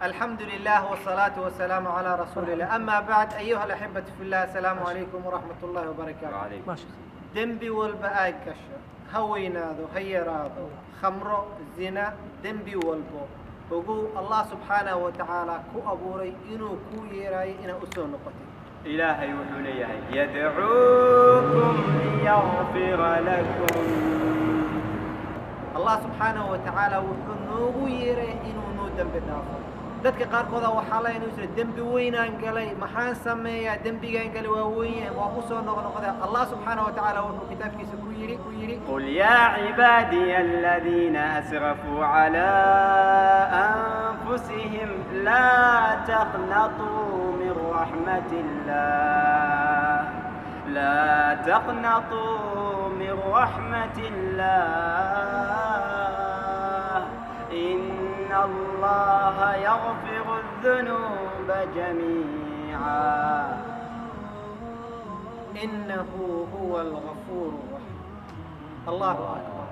الحمد لله والصلاة والسلام على رسول الله، أما بعد، أيها الأحبة في الله، السلام عليكم ورحمة الله وبركاته. وعليكم. Maasha. Dembi walba aad gasho, ha weynaado, ha yaraado, khamro, zina, dembi walbo, ogow Allah subxaanahu wa tacaala ku abuuray inuu kuu yeerayo inaad u soo noqotay. Ilaahay wuxuu leeyahay: يدعوكم ليغفر لكم. Allah subxaanahu wa tacaala wuxuu noogu yeeray inuu noo dembi dhaafo. Dadka qaarkooda waxaa la inuu jira dembi weynaan galay, maxaan sameeyaa? Dembigaan galay waa weyn yahay, waa ku soo noqnoqda. Allah subxaanahu wa tacaala wuxuu kitaabkiisa ku yidhi: قل يا عبادي الذين أسرفوا على أنفسهم لا تقنطوا من رحمة الله، لا تقنطوا من رحمة الله، إن الله يغفر الذنوب جميعا. إنه هو الغفور الرحيم. الله أكبر.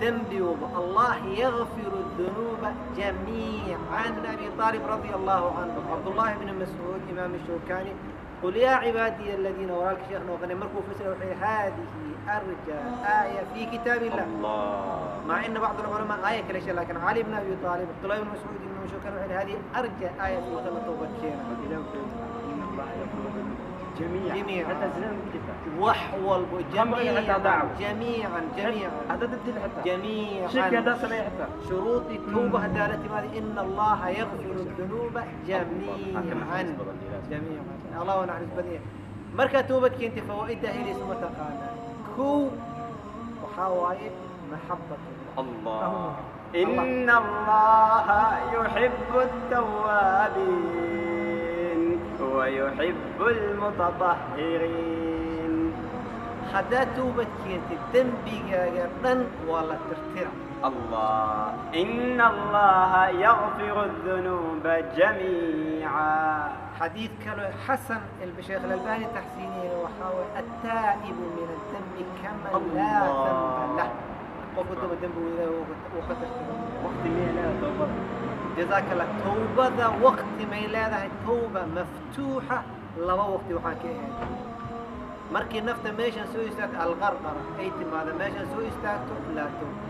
Dembi walba الله يغفر الذنوب جميعا. أبي طالب رضي الله عنه، عبد الله بن مسعود، إمام الشوكاني، قل يا عبادي الذين، وراك شيخنا وغني مركو فسر، هذه أرجى آية في كتاب الله. الله. مع أن بعض العلماء آية كل شيء، لكن علي بن أبي طالب، عبد الله بن مسعود، إمام الشوكاني، هذه أرجى آية في توبة كينا. إن الله يغفر الذنوب جميعا. جميعا. حتى الزنا مكتفى. وحول خمر حتى جميعا. دعوة. جميعا جميعا. هذا تبديل حتى جميعا. شرك هذا سمع حتى. شروط التوبة دالت هذه، إن الله يغفر الذنوب جميعا جميعا. الله naxariis badan yahay. Markaa toobad keentay, fawaa'idda helaysa ma taqaanaa? Kow waxaa waaye maxabat الله. إن الله يحب التوابين ويحب المتطهرين. Haddaad toobad keentay, dembigaaga dhan waa la tirtira. الله، إن الله يغفر الذنوب جميعا. Xadiid kale xasan, sheekh Alalbani taxsiiniyena, waxaa waye: التائب من الذنب كمن لا ذنب له. Qofku daba dembigu Ilaahay uu ka tirtiro. وقت اللي لا توبة. Jazaaka Allah. Towbada waqti may leedahay? Towba maftuuxa laba waqti waxaan ka ahayn: markii nafta meeshan soo istaagto, alqarqara ay timaado, meeshan soo istaagto, laa towba.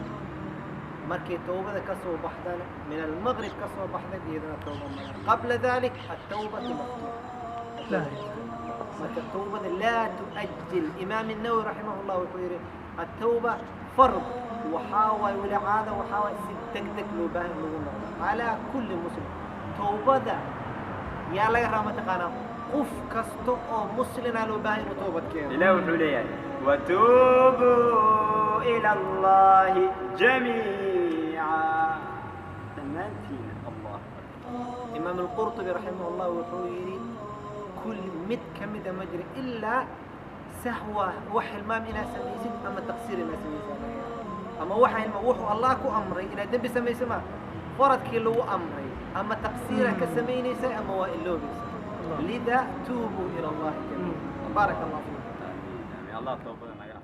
Markii towbada ka soo baxdana, min almaqrib ka soo baxda, iyadana towba mala. Qabla dalik التوبة مفتوحة. لا. Marka towbada laa tuajil. Imaam النawwi raximah llah wuxuu yidhi: التوبة فرض. Waxaa waay weli caada, waxaa waay si deg deg loo baahan lagu noqdo calaa kulli muslim. Towbada yaa laga rabaa mataqaanaa? Qof kasta oo muslina loo baahan inuu toobad keeno. إله وحوليه وتوبوا إلى الله جميعا dhammaantiina. Allah. Imaam Alqurطubi raximah llah wuxuu yidhi: kul mid ka mida ma jiro ilaa sahwa, wax hilmaam inaad samaysid ama taqsiir inaad samaysid laga yaaba, ama waxa hilmaam wuxuu Allah ku amray inaad dembi samayso, ma faradkii lagu amray ama taqsiira ka samaynaysa ama waa iloobaysa. لذا توبوا إلى الله جميعا. بارك الله فيكم. آمين آمين. Allah toobada naga.